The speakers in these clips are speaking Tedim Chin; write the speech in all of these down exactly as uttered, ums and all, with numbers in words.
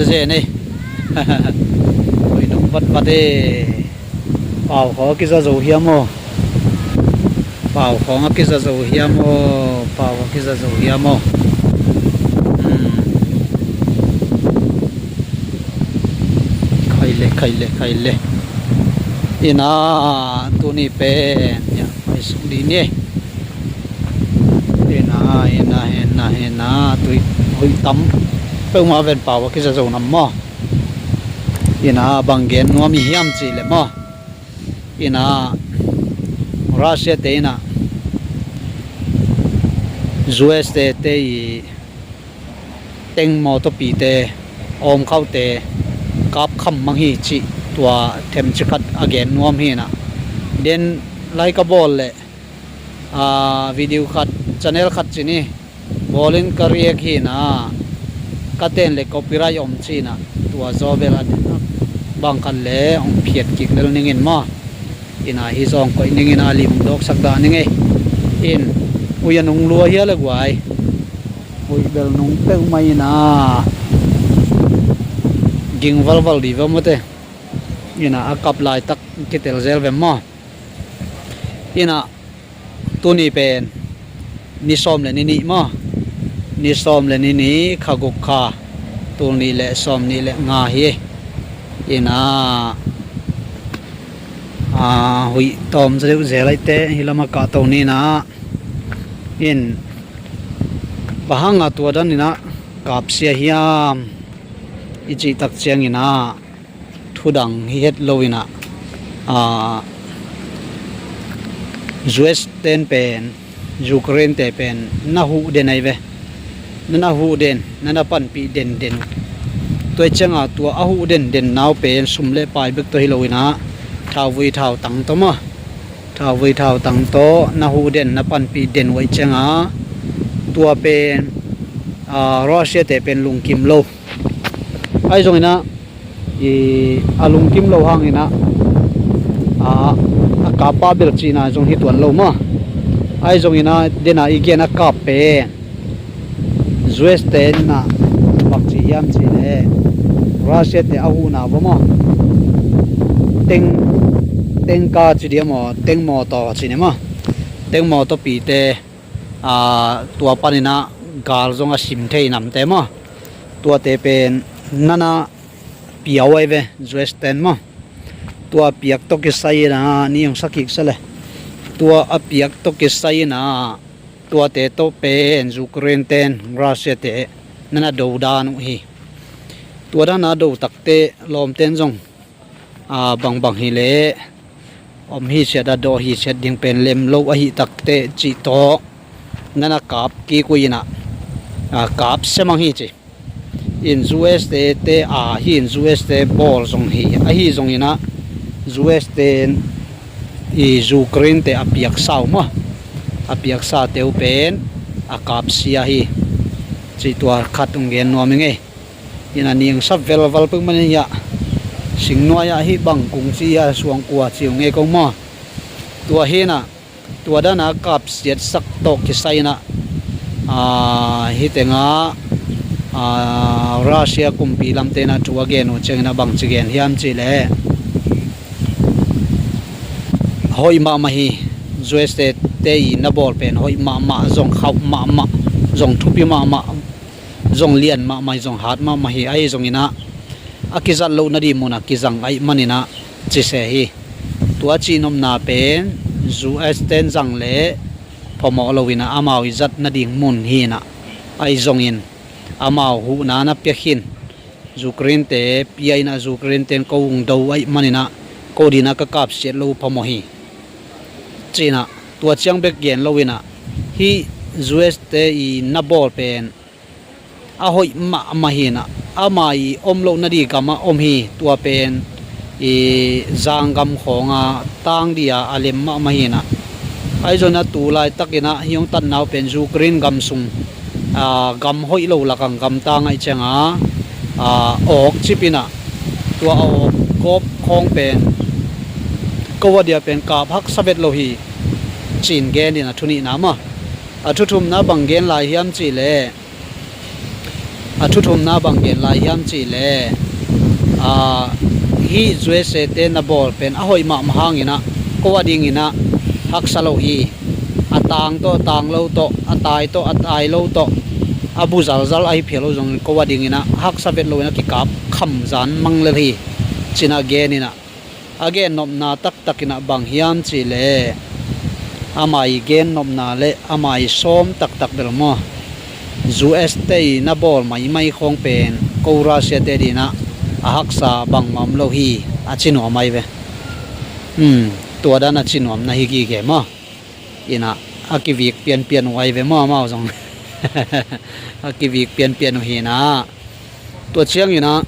Zen ei. Oi nung vatvat e. Pau khawng a kiza zo hiam aw? Pau khawng a kiza zo hiam aw? Pau a kiza zo hiam aw? Hmm. Khai le, khai le, khai le. Ina, tuni pen ya, pai suk di ni. Ina, ina, ina, ina, tui, hui tam. Peuhmah ven pau a kiza zo nam maw? Ina, bang gen nuam i hiam cih le maw? Ina, Russia te ina, U S te te i teng mawtawpite, awmkhauhte kap kham mang hi cih tua themci khat a gen nuam hi ina. Den lai ka bawl le, a, video khat, channel khat ci ni, bawlin ka react hi ina, ka ten le copyright om ci ina, tua zaw bel a bang khat le hong phiat kik lel ning in maw? Ina hi zong koih ning ina, lim dawksak dah ning ei. In, ui a nung lua hia le guai. Ui bel nung peuhmah ina, ging valval di ve mawte. Ina a kap laitak kitel zel ve maw? Ina tuni pen ni sawm le ni nih maw? Ni sawm le ni nih, kha guk kha, tul nih le sawm nih le nga hi. Ina, a, huih tawm za deuh zel aihte hi lam a kahto ni ina. In, bang hanga tua dan ina kapsia hiam i cih tak ciang ina, thudang hi het lo ina, a, U S ten pen, Ukraine te pen na huh den ai ve. Na na huh den, na na panpih den den. Tua i cianga tua a huh den den nau pen sum le pai bek tawh hi lo ina, thauvui thautang tawh maw? Thauvui thautang tawh na huh den, na panpih den uh ai cianga, tua pen, a, Russia te pen lungkim lo. Ahi zong ina, i, a lungkim lo hang ina, a, a kap pah bel cihna zong hi tuan lo maw? Ahi zong ina, dena i gen a kap pen U S te ina bang ci hiam cih le, Russia te a huhna va maw? Teng, teng ka ci dia maw, teng mawtaw ci ni maw? Teng mawtawpite, a, tua pan ina gal zong a sim thei namte maw? Tuate pen na na piau ai ve, U S ten maw? Tua piak tawh kisai ina, ni hong sa kik sa le. Tua a piak tawh kisai ina, tuate tawh pen Ukraine ten Russia te na na do dan uh hi. Tua dana do takte lawmten zong, a, bangbang hi le om hi siat a, dawh hi siat ding pen lem lo ahi takte cih tawh na na kap kik uh ina, a, kap semang hi ci. In U S te te a hi in U S te bawl zong hi. Ahi zong ina U S te i Ukraine te a piaksa uh maw? A piaksa te uh pen a kapsia hi. Cih tua khat hong gen nuam i ngei. Ina ningsa velval peuhmah ina hi a. Singnuai ah hi bang kung ci hi a, suangkua ci uh ngei ko maw? Tua hi ina, tua dana kapsiatsak tawh kisai ina, a, hi tenga, a, Russia kumpi lamte ina thu a gen uh ciang ina bang ci gen hiam cih le, hoih mahmah hi, U S te, te i na bawl pen hoih mahmah, zong khauh mahmah, zong thupi mahmah, zong lian mahmah hi, zong hat mahmah hi. Ahi zong ina a kizat loh nading mun a kizang ahih man ina ci se hi. Tua cihnopna pen U S ten zang le phamawh lo ina amau i zat nading mun hi ina. Ahi zongin amau huhna na pia khin, Ukraine te pia ina Ukraine ten ko hong do ahih man ina ko dina ka kapsiat lo phamawh hi. Ci ina tua ciang bek gen lo ina, hih U S te i na bawl pen a hoih mahmah hi ina, ama i om loh nading gam ah om hi. Tua pen i zanggam khawng a tang ding a a lem mahmah hi ina. Ahi zong ina tu laitak ina hi hong tatna uh pen Ukraine gam sung, a, gam hoih lo lakang gam tang ahih cianga, a, awk cip ina, tua a awk gawp khawng pen ko a dia pen kap haksa vet lo hi. Ci-in gen ina thu nihna maw? A thu thumna bang gen lai hiam cih le, A thuthumna bang gen lai hiam cihleh, a, hih U S A te na bawl pen a hoih mahmah hanginah ko a dinginah haksa lo hi. A tang tawh, a tang lo tawh, a tai tawh, a tai lo tawh, a bu zalzal ahi phial lo zongin ko a dinginah haksa vet loinah kikap khamzan mang lel hi. Cinah geninah a gennopna taktakinah bang hiam cihleh, ama i gennopna le ama i sawm taktak bel maw, U S te i na bawl maimai khawng pen ko Russia te dinah a haksa bangmah om lo hi, a ci nuam ai ve. Hmm, tua dan a ci nuam na hi gige maw. Inah a kivik pianpian uh ai ve maw, amau zong a kivik pianpian uh hinah. Tua cianginah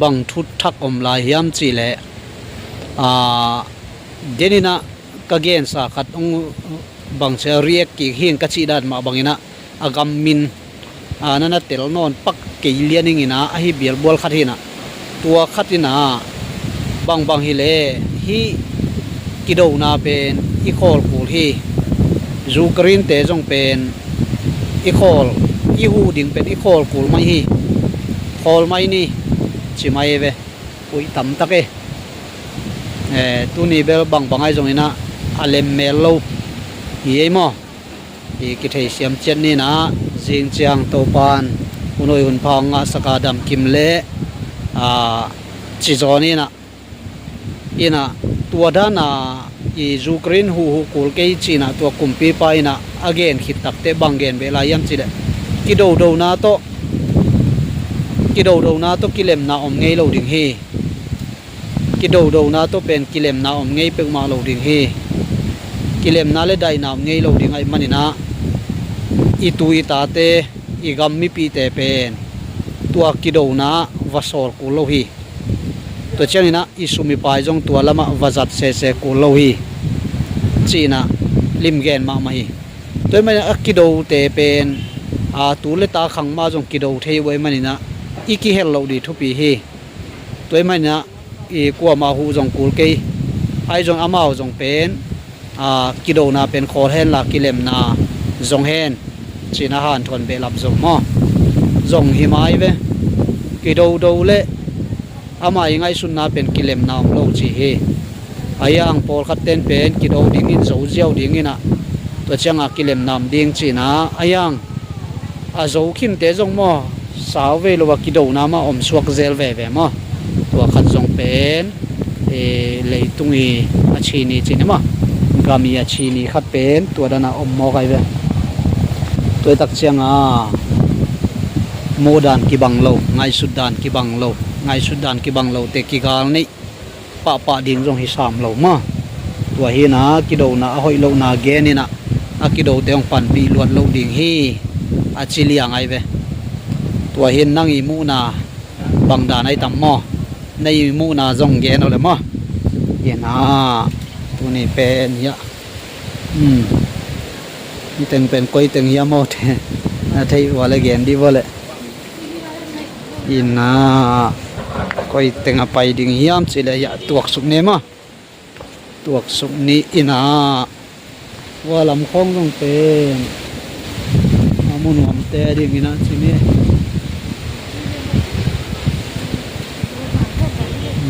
bang thuthak om lai hiam cihleh, a, deninah ka gensa khat hong bangcia react kik hing ka cih dan mah banginah a gam min, a, na na tel nawn pak kei lianinginah ahi bialbual khat hinah. Tua khatinah bangbang hileh hih kidona pen i khawl kul hi. Ukraine te zong pen i khawl, i huh ding pen i khawl kul mai hi. Khawl mai ni, ci mai ve. Huih tamtak e. Eh, tuni bel bangbang ai zonginah a lemmel lo hi ei maw. I kitheisiam ciat ninah zing ciang Topan hun hoih hun pha hong ngahsaka damkim le, a, ci zaw ninah. Inah tua dana i Ukraine huhhuh kul kei cinah tua kumpipa inah a gen khit takte bang gen beh lai hiam cihleh, kidodona tawh, kidodona tawh kilemna om ngei lo ding hi. Kidodona tawh pen kilemna om ngei peuhmah lo ding hi. Kilemna le daihna om ngei lo ding ahih maninah i tu i tate, i gam mipite pen tua kidona va sawl kul lo hi. Tua cianginah i sum i pai zong tua lamah va zat sese kul lo hi. Cinah limgen mahmah hi. Tua ahih maninah a kidote pen, a, tu le ta khang mah zong kido thei uh ahih maninah i kihel loh dih thupi hi. Tua ahih maninah i kuamah huh zong kul kei. Ai zong amau zong pen, a, kidona pen khawl henla kilemna zong hen, cinah hanthawn behlap zong maw. Zong hi mai ve. Kidodo le ama i ngaihsutna pen kilemna om lo ci hi. Ahi hang pawlkhat ten pen kido dingin zo ziau dinginah tua cianga kilemna om ding cinah ahi hang a zo khinte zong maw, sau vei lo a kidona mah om suak zel veve maw. Tua khat zong pen, e, leitung i a chini cini maw, gam i a chini khat pen tua dana om mawk ai ve. Tua i tak cianga muhdan kibang lo, ngaihsutdan kibang lo, ngaihsutdan kibang lote kigal neih pahpah ding zong hi sam lo maw. Tua hinah kidona a hoih lohna geninah a kidote hong panpih luat loh ding hi, a ci liang ai ve. Tua hin nang i muhna bang dan ai tam maw? Na i muhna zong gen uh le maw? Inah tuni pen hiah, hmm, hiteng pen koiteng hiam maw te na theih ua le gen dih ua le. Inah koiteng a pai ding hiam cihleh hiah tuaksuk ni maw. Tuaksuk ni inah ua lam khawng zong pen a mu nuamte dinginah ci ni.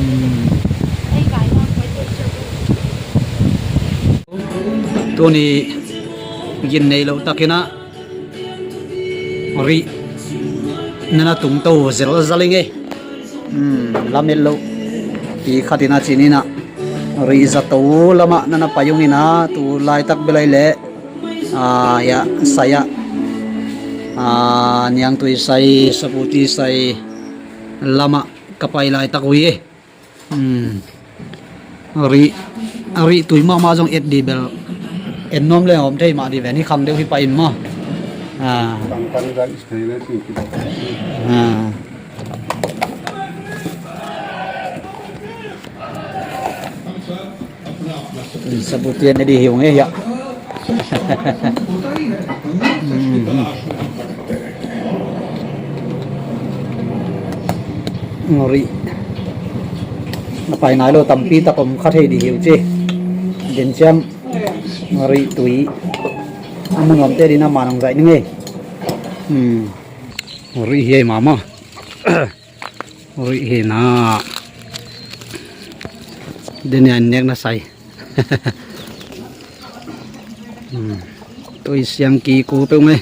Hmm. Tuni gin nei loh takinah rih nana tungto zelzal ing ei. Hmm, lamet loh pi khatinah cininah rih zato lamah nana pai unginah tu laitak belai leh, a, hiah sai ah, a, niangtui sai, saputi sai lamah ka pai laitak uh hi ei. Hmm. Rih, rih tui mahmah zong et dih bel et nuam le hawm thei mah dih ve, ni khang deuh hi pah in maw. Ah. Ah. Sabu tian na di hiu nge hiah. Ngori. Na pai nai lo tampi tak om kha thei di hiu ci. Din ciam ngori tui. Amu nuam te di na manong zai ni nge. Hmm. Rih hi ei mama. Rih hi na. Denia nek na sai. Tui siang ki ku peuh mai.